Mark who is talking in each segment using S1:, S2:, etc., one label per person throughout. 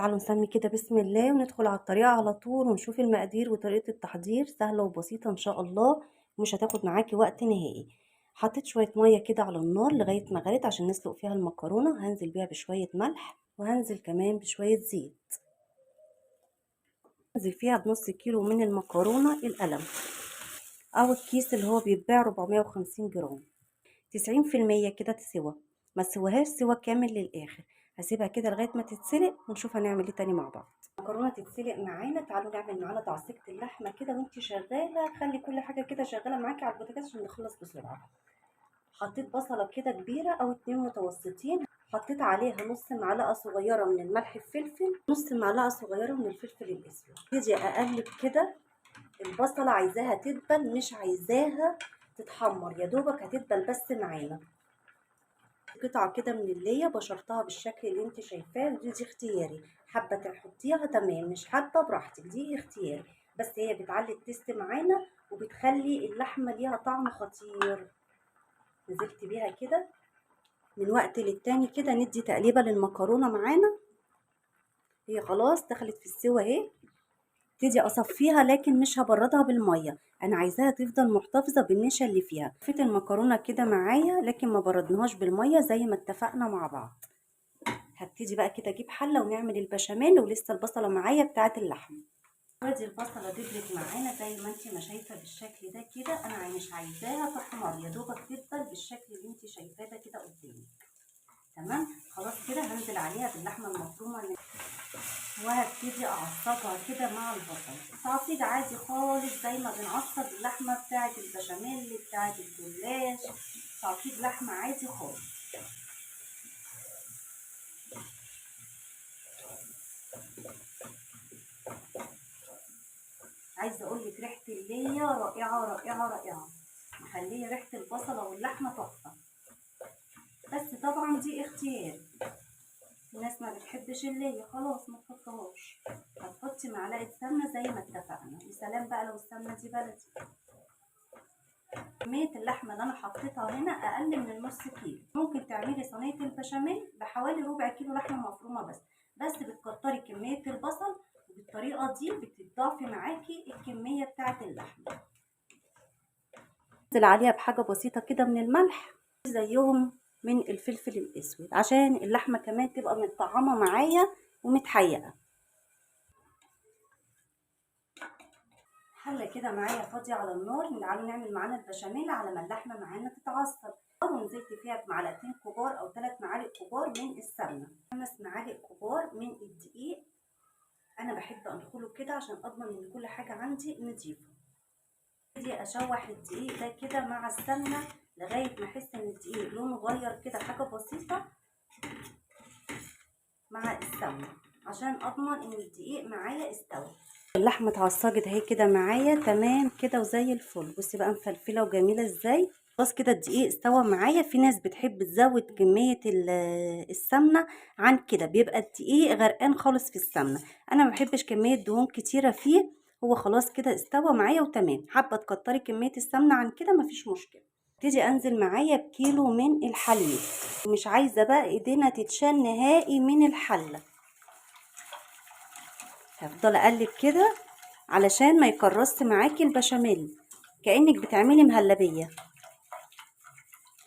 S1: تعالوا نسمي كده بسم الله وندخل على الطريقة على طول ونشوف المقادير وطريقة التحضير. سهلة وبسيطة ان شاء الله، مش هتاخد معاكي وقت نهائي. حطيت شوية مية كده على النار لغاية ما غلت عشان نسلق فيها المكرونة. هنزل بيها بشوية ملح وهنزل كمان بشوية زيت. هنزل فيها بنص كيلو من المكرونة القلم او الكيس اللي هو بيتباع 450 جرام، 90% كده سوا، ما تسويهاش سوا كامل للاخر. هسيبها كده لغاية ما تتسلق ونشوف هنعمل ايه تاني مع بعض. المكرونه تتسلق معانا، تعالوا نعمل معانا تعصيجة اللحمة كده وانتي شغالة. خلي كل حاجة كده شغالة معاكي على البوتاجاز عشان نخلص بسرعة. حطيت بصله كده كبيرة او 2 متوسطين، حطيت عليها نص معلقه صغيرة من الملح الفلفل، نص معلقه صغيرة من الفلفل الاسود. ابتدي اقلب كده البصله، عايزاها تدبل مش عايزاها تتحمر، يا دوبك هتدبل بس معانا. قطعه كده من اللية بشرتها بالشكل اللي انت شايفاه، ودي اختياري، حابة تحطيها تمام، مش حابة براحتك، دي اختياري، بس هي بتعلي التست معانا وبتخلي اللحمة ليها طعم خطير. نزلت بيها كده من وقت للتاني كده، ندي تقليبه للمكرونه معانا. هي خلاص دخلت في السوا اهي. ابتدي اصفيها لكن مش هبردها بالمية، انا عايزاها تفضل محتفظة بالنشا اللي فيها. صفيت المكرونه كده معايا لكن ما بردناهاش بالمية زي ما اتفقنا مع بعض. هبتدي بقى كده اجيب حله ونعمل البشاميل، ولسه البصله معايا بتاعه اللحم. ادي البصله دبلت معانا زي ما انت ما شايفه بالشكل ده كده. انا مش عايزاها تحمر، يا دوبك تدبل بالشكل اللي انت شايفاه ده كده قدامك. تمام خلاص كده هنزل عليها باللحمه المفرومه وهبتدي اعصجها كده مع البصل. تعصيج عادي خالص زي ما بنعصج اللحمة بتاعه البشاميل بتاعه الجلاش، تعصيج لحمه عادي خالص. عايزه اقول لك ريحه الليه رائعة رائعة رائعة، مخليه ريحه البصله واللحمة تحفة. بس طبعا دي اختياري، الناس ما بتحبش الليه خلاص ما تحطهاش. هتحطي معلقه سمنه زي ما اتفقنا، وسلام بقى لو السمنة دي بلدي. كمية اللحمة اللي انا حطيتها هنا اقل من النص كيلو، ممكن تعملي صينية البشاميل بحوالي ربع كيلو لحمه مفرومه بس بتكتري كمية البصل، وبالطريقه دي بتضاعفي معاكي الكمية بتاعه اللحمة. انزل عليها بحاجة بسيطة كده من الملح زيهم من الفلفل الاسود عشان اللحمة كمان تبقى متطعمه معايا ومتحيقه. حله كده معايا فاضية على النار، تعالوا نعمل معانا البشاميل على ما اللحمة معانا تتعصب. ونزلت فيها بمعلقتين كبار او 3 معالق كبار من السمنة، 5 معالق كبار من الدقيق. انا بحب انخله كده عشان اضمن ان كل حاجة عندي نضيفه. ابتدي اشوح الدقيق ده كده مع السمنة لغاية ما احس ان الدقيق لونه غير كده حاجة بسيطة مع السمنة عشان اضمن ان الدقيق معايا استوى. اللحمة اتعصجت اهي كده معايا تمام كده وزي الفل. بصي بقى مفلفله وجميلة ازاي. خلاص كده الدقيق استوى معايا. في ناس بتحب تزود كمية السمنة عن كده، بيبقى الدقيق غرقان خالص في السمنة. انا ما بحبش كمية دهون كتيرة فيه، هو خلاص كده استوى معايا وتمام. حابة تكتري كمية السمنة عن كده مفيش مشكلة. ابتدي انزل معايا بكيلو من الحليب، مش عايزه بقى ايدينا تتشال نهائي من الحلة. هفضل اقلب كده علشان ما يكرسش معاكي البشاميل، كانك بتعملي مهلبية.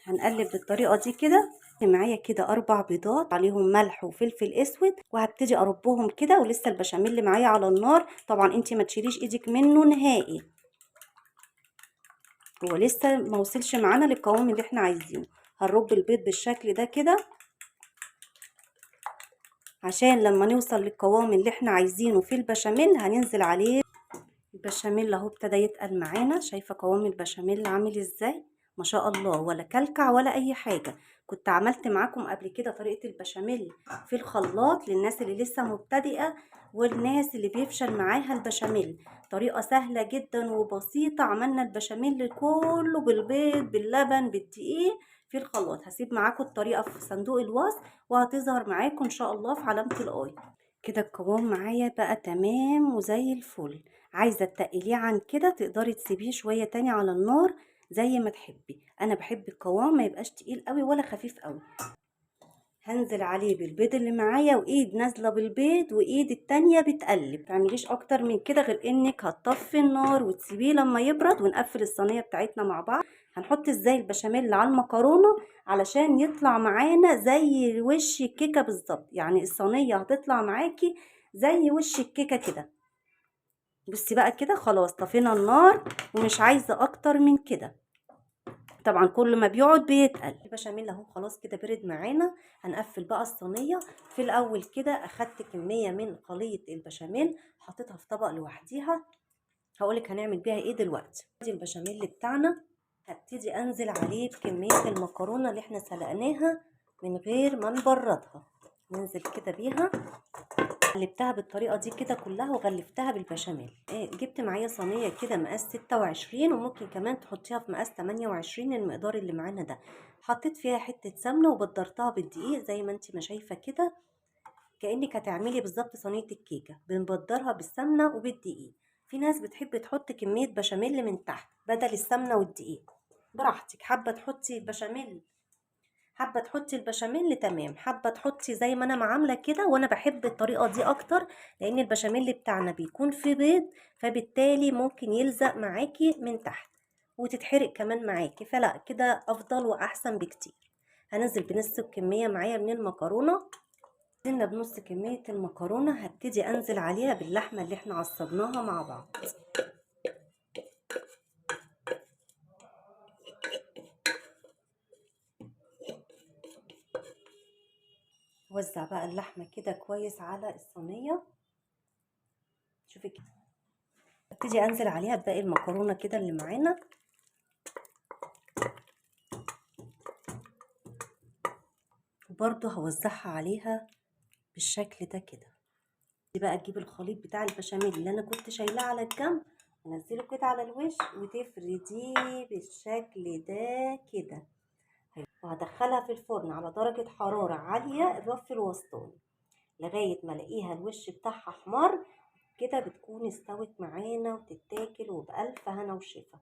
S1: هنقلب بالطريقة دي كده. معايا كده 4 بيضات عليهم ملح وفلفل اسود، وهبتدي اربهم كده ولسه البشاميل معايا على النار. طبعا انتي ما تشيليش ايدك منه نهائي، هو لسه ما وصلش معانا للقوام اللي احنا عايزينه. هنرب البيض بالشكل ده كده عشان لما نوصل للقوام اللي احنا عايزينه في البشاميل هننزل عليه. البشاميل اهو ابتدى يتقل معانا، شايفه قوام البشاميل عامل ازاي؟ ما شاء الله، ولا كلكع ولا اي حاجة. كنت عملت معاكم قبل كده طريقه البشاميل في الخلاط للناس اللي لسه مبتدئة والناس اللي بيفشل معاها البشاميل. طريقه سهلة جدا وبسيطة، عملنا البشاميل كله بالبيض باللبن بالدقيق في الخلاط. هسيب معاكم الطريقة في صندوق الوصف وهتظهر معاكم ان شاء الله في علامة ال i. كده القوام معايا بقى تمام وزي الفل. عايزه تقليه عن كده تقدري تسيبيه شوية تاني على النار زي ما تحبي. انا بحب القوام ما يبقاش تقيل قوي ولا خفيف قوي. هنزل عليه بالبيض اللي معايا، وايد نازله بالبيض وايد التانية بتقلب. متعمليش اكتر من كده غير انك هتطفي النار وتسيبيه لما يبرد، ونقفل الصينية بتاعتنا مع بعض. هنحط ازاي البشاميل على المكرونه علشان يطلع معانا زي وش الكيكه بالظبط، يعني الصينية هتطلع معاكي زي وش الكيكه كده. بصي بقى كده خلاص طفينا النار ومش عايزه اكتر من كده، طبعا كل ما بيقعد بيتقل. البشاميل اهو خلاص كده برد معانا. هنقفل بقى الصينية. في الاول كده اخدت كمية من خليط البشاميل حطيتها في طبق لوحديها، هقولك هنعمل بيها ايه دلوقتي. ادي البشاميل بتاعنا هبتدي انزل عليه بكمية المكرونه اللي احنا سلقناها من غير ما نبردها، ننزل كده بيها. قلبتها بالطريقة دي كده كلها وغلفتها بالبشاميل. جبت معايا صينية كده مقاس 26، وممكن كمان تحطيها في مقاس 28 المقدار اللي معانا ده. حطيت فيها حتة سمنه وبدرتها بالدقيق زي ما انت ما شايفه كده، كانك هتعملي بالظبط صينية الكيكه، بنبدرها بالسمنه وبالدقيق. في ناس بتحب تحط كمية بشاميل من تحت بدل السمنة والدقيق، براحتك. حابة تحطي البشاميل، حابة تحطي البشاميل تمام، حابة تحطي زي ما انا ما عامله كده، وانا بحب الطريقة دي اكتر لان البشاميل بتاعنا بيكون فيه بيض، فبالتالي ممكن يلزق معاكي من تحت وتتحرق كمان معاكي، فلا كده افضل واحسن بكتير. هنزل بنص الكمية معايا من المكرونه، نزلنا بنص كمية المكرونه، هبتدي انزل عليها باللحمه اللي احنا عصجناها مع بعض. وزع بقى اللحمة كده كويس على الصينية. شوفي كده ابتدي انزل عليها بباقي المكرونه كده اللي معانا. وبرده هوزعها عليها بالشكل ده كده. دي بقى تجيب الخليط بتاع البشاميل اللي انا كنت شايلاه على الجنب، انزله كده على الوش وتفرديه بالشكل ده كده، وهدخلها في الفرن على درجة حرارة عالية الرف الوسطاني لغاية ما الاقيها الوش بتاعها احمر كده، بتكون استوت معانا وتتاكل وبألف هنا وشفا.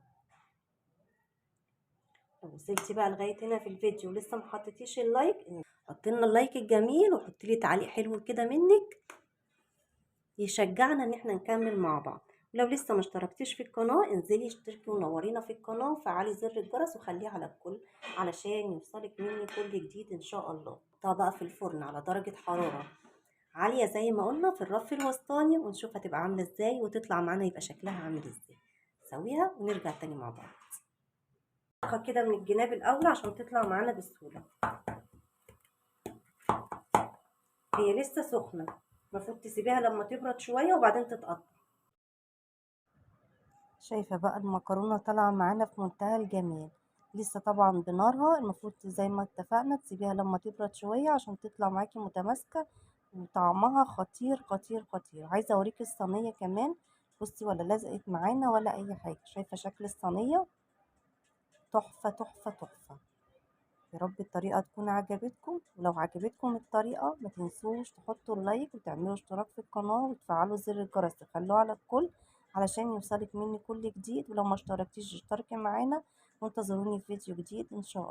S1: لو وصلتي بقى لغاية هنا في الفيديو ولسه ما حطيتيش ال like، حطي لنا ال like الجميل وحطي لي تعليق حلو كده منك يشجعنا ان احنا نكمل مع بعض. ولو لسه ما اشتركتيش في القناة انزلي اشتركي ونورينا في القناة وفعلي زر الجرس وخليه على الكل علشان يوصلك مني كل جديد ان شاء الله. حطها بقى في الفرن على درجة حرارة عالية زي ما قلنا في الرف الوسطاني، ونشوف هتبقى عاملة ازاي وتطلع معانا يبقى شكلها عامل ازاي. نسويها ونرجع تاني مع بعض كده من الجناب الاول عشان تطلع معانا بسهولة. هي لسه سخنة، المفروض تسيبيها لما تبرد شوية وبعدين تتقطع. شايفة بقى المكرونة طالعة معانا في منتهى الجمال، لسه طبعا بنارها، المفروض زي ما اتفقنا تسيبيها لما تبرد شوية عشان تطلع معاكي متماسكة وطعمها خطير خطير خطير. عايزة اوريكي الصينية كمان، بصي ولا لزقت معانا ولا اي حاجة، شايفة شكل الصينية تحفة تحفة تحفة. يا رب الطريقة تكون عجبتكم، ولو عجبتكم الطريقة ما تنسوش تحطوا اللايك وتعملوا اشتراك في القناة وتفعلوا زر الجرس تخلوه على الكل علشان يوصلك مني كل جديد. ولو ما اشتركتيش اشتركي معانا، وانتظروني في فيديو جديد ان شاء الله.